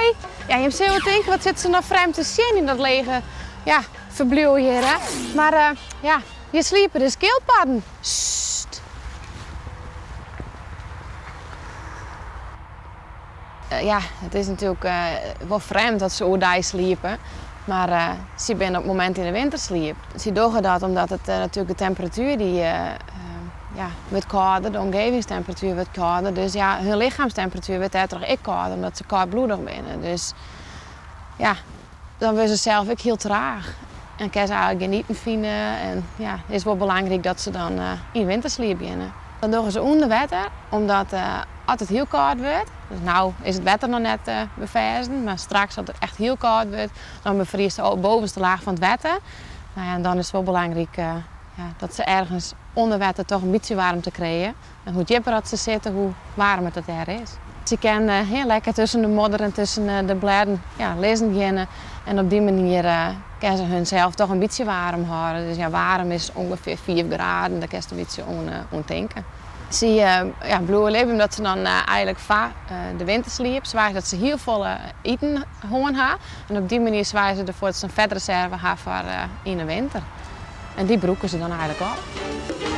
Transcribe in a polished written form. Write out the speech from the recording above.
Hoi! Ja, jim sille tinke, wat sit se no frjemd te sjen yn dat lege ja, ferbliuw hjir, hè? Mar uh, ja, hjir sliepe de skildpadden. Sst. Uh, ja, it is natuerlik uh, wol frjemd dat se oerdei sliepe, mar uh, sy binne op it momint yn de wintersliep. Sy dogge dat omdat it natuerlik de temperatuer dy ja, wurdt kâlder, de omgevingstemperatuer wurdt kâlder, dus ja, hun lichaamstemperatuer wurdt dêrtroch ek kâlder, omdat se kâldbloedich binne. Dus ja, dan wurde se sels ek hiel traach en kinne se eigentlik gjin iten fine en ja, it is wol belangryk dat se dan yn wintersliep geane. Dat dogge se ûnder wetter, omdat as it hiel kâld wurdt, dus no is it wetter noch net beferzen, mar straks as it echt hiel kâld wurdt, dan befriest de bovenste laach fan it wetter. No ja, en dan is it wol belangryk ja, dat se ergens ûnder wetter toch in bytsje waarmte krije. En hoe djipper as se sitte, hoe waarmer it dêr is. Se kinne hiel lekker tusken de modder en tusken de blêden ja, lizzen geane. En op dy manier kinne se hunsels toch in bytsje waarm hâlde. Dus ja, waarm is ûngefear 5 graden, dêr kinst in bytsje oan, oan tinke. Sy ja, bliuwe libjen omdat se dan eigentlik foar de wintersliep soargje dat se hiel folle iten hân ha. En op dy manier soargje se derfoar dat se in fetreserve ha foar yn de winter. En dy brûke se dan eigentlik op.